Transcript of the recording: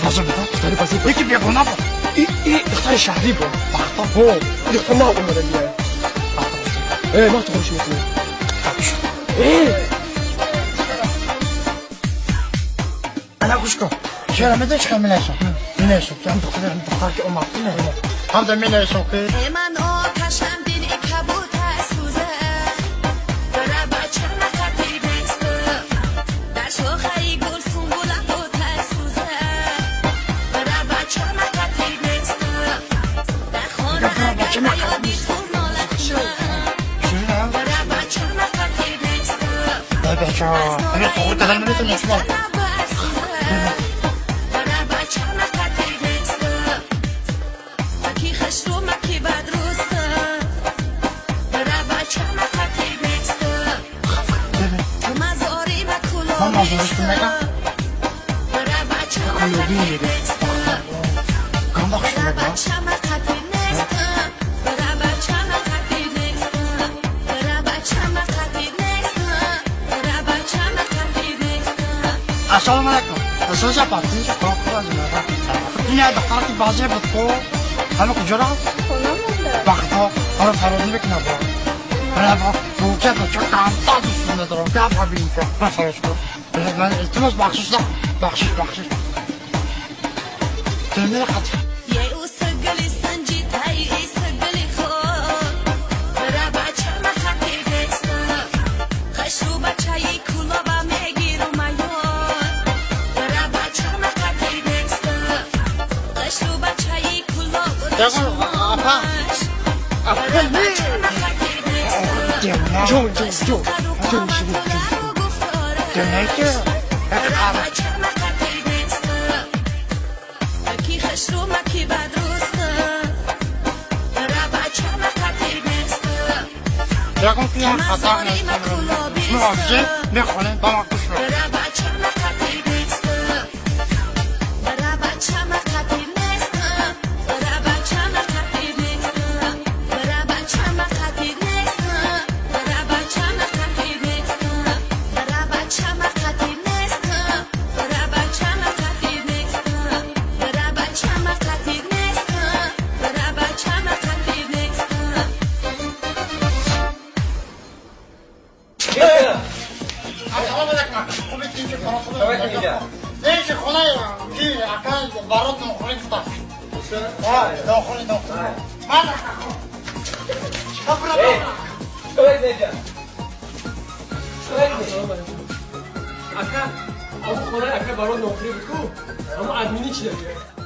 бозор буд. Духтари бозор буд. Яки бегона буд. И духтари шаҳрӣ буд. Бахто. Ҳо, духтар ма омада дия. Э, ма ту хӯш мекунӣ. Э! Ана гӯш кун. Чера медонӣ чӣ кор менависам? Менависам ки ҳам духтар ки омад. Ҳам да менависам ки من آتشم دل کبوتر سوزه برا بچه نخطی نیست در شاخه گل سنبولم بوتر سوزه برا بچه نخطی نیست در خانه اگر بیادی خون ناله کنم برا بچه نخطی نیست بچه اگه تو خود دادن نمیتونی برا بچه نخطی نیست کی خشرو مکی بدروست برا بچه نخطی نیست تو مزاری مکولابیست برا بچه نخطی نیست برا بچه نخطی نیست برا بچه نخطی نیست برا بچه نخطی نیست برا بچه نخطی نیست. السلام علیکم. سوزا پاتین چه کار این دختر که بازی بود کو همه کجا رفت؟ وقتا آره فرار میکنه با من با بوکه بچه کامتا دوست ندارم گپ ببین که من فرار کنم. من التماس بخشش بخشش بخشش تنه خط جون جون جون جون Ака, аму хонаи ака барон нохӯрӣ буд ку? Аму админӣ чӣ дорӣ?